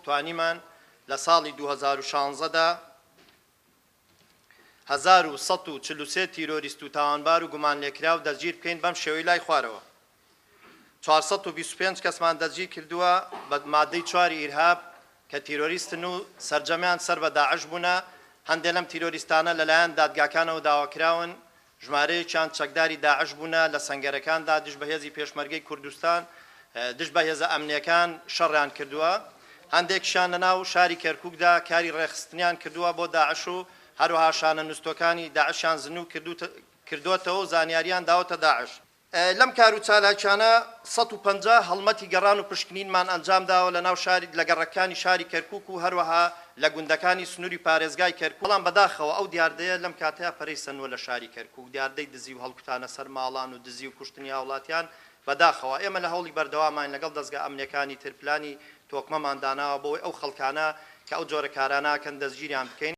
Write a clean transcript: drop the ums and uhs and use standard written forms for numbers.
توانیمان لە ساڵی 2016 دا 1143 تیرۆریست و تاوانبار و گومانلێکراو دەستگیر بکەین بەم شێوەی لای خوارەوە. 425 کەسمان دەستگیر کردووە بە مادەی چواری ئیرهاب کە تیرۆریستن و سەرجەمیان سەر بە داعش بوونە، هەندێ لەم تیرۆریستانە لەلایەن دادگاکانەوە داواکراون، ژمارەیەکیان چەکداری داعش بوونە لە سەنگەرەکاندا دژ بە هێزی پێشمەرگەی کوردستان، دژ بە هێزە ئەمنییەکان شەڕیان کردووە، هەندێکیشیان لەناو شاری کەرکوکدا کاری ڕێکخستنیان کردووە بۆ داعش و هەروەها شانە نوستووەکانی داعشیان زنوو کردۆتەوە و زانیارییان داوەتە داعش. لەم کار و چالاکیانە 150 هەڵمەتی گەڕان و پشکنینمان ئەنجامداوە لە ناو شاری لە گەڕەکانی شاری کەرکوک و هەروەها لە گوندەکانی سنوری پارێزگای کەرکوک، بەڵام بەداخەوە ئەو دیاردەیە لەم کاتەیا پەرەی سەندوە لە شاری کەرکوک، دیاردەی دزی و هەڵکوتانە سەر ماڵان و دزی و کوشتنی هاوڵاتیان، بەداخەوە ئێمە لە هەوڵی بەردەواماین لەگەڵ دەزگا ئەمنیەکانی تر پلانی تۆکمەمان داناوە بۆ ئەوەی ئەو خەڵکانە کە ئەو جۆرە کارانە ئەکەن دەستگیریان بکەین.